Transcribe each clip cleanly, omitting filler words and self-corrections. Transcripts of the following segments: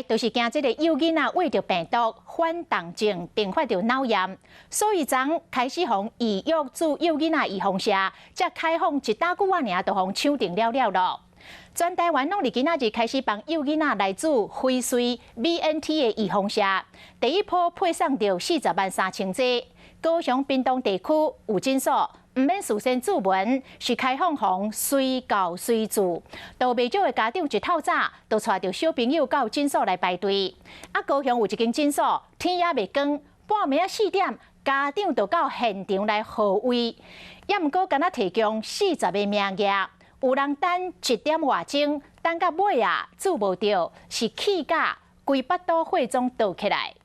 來就是驚這个幼囡仔秽著病毒反動症，併發著腦炎，所以昨開始予預約注幼囡仔預防射，才開放一大久仔爾就予搶定了了囉。全台灣攏佇今仔日開始幫幼囡仔來注輝瑞 BNT 的預防射，第一波配送著40萬3千劑。高雄屏東地區有診所毋免事先注文，是開放予隨到隨注。都袂少的家長一透早就帶著小朋友到診所來排隊。啊，高雄有一間診所天猶未光，半暝仔4點，家長就到現場來號位，猶毋過干焦提供40個名額，有人等一點外鐘，等到尾啊注無著，是氣甲規腹肚火總倒起來。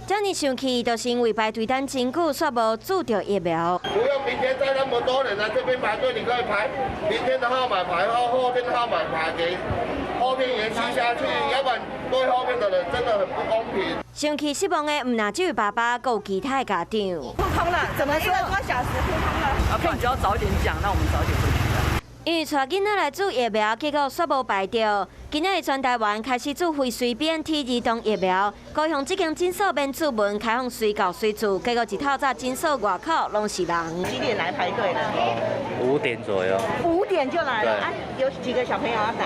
遮爾生氣，就是因為排隊等真久，煞無注著疫苗。不用明天再那麼多人來這邊排隊，你可以排明天的號碼排，後後天的號碼排給後面延續下去，要不然對後面的人真的很不公平。生氣失望的毋但這位爸爸，閣有其他的家長。撲空了，怎麼說？一個多小時撲空了。啊，不然就要早一點講，那我們早一點回去。因為帶囡仔來注疫苗，結果煞無排著。今仔日全台灣開始注輝瑞 BNT 兒童疫苗，高雄這間診所免注文開放隨到隨注，結果一透早診所外口攏是人。幾點來排隊的？5點左右。5點就來了啊？有幾個小朋友要打？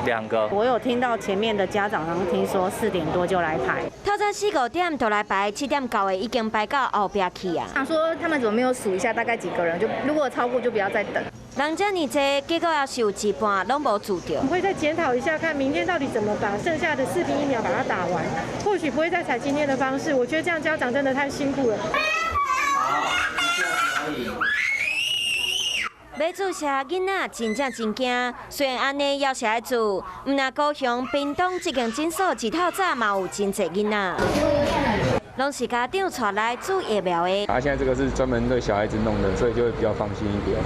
兩個。我有聽到前面的家長，他們聽說4點多就來排。透早四五點就來排，7點到的已經排到後壁去啊。想說他們怎麼沒有數一下大概幾個人？就如果超過就不要再等。人遮爾濟，結果也是有一半攏無注著。我們會再檢討一下，看明天到底怎麼把剩下的四批疫苗把它打完。或許不會再採今天的方式，我覺得這樣家長真的太辛苦了。欲注射囡仔真正真驚，雖然按呢猶是愛注，毋但高雄屏東這間診所一透早嘛有真濟囡仔，攏是家長帶來注疫苗的。啊，現在這個是專門對小孩子弄的，所以就會比較放心一點。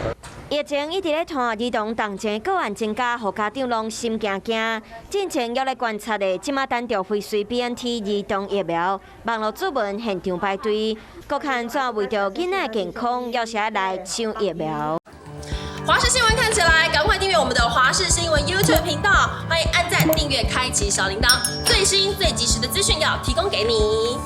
疫情一直咧拖，兒童重症個案增加，予家長攏心驚驚。進前猶咧觀察的，這馬等著輝瑞 BNT 兒童疫苗，網路注文現場排隊，閣較按怎為著囡仔健康，猶是愛來搶疫苗。華視新聞看起來，趕快訂閱我們的華視新聞 YouTube 頻道，歡迎按讚、訂閱、開啟小鈴鐺，最新最及時的資訊要提供給你。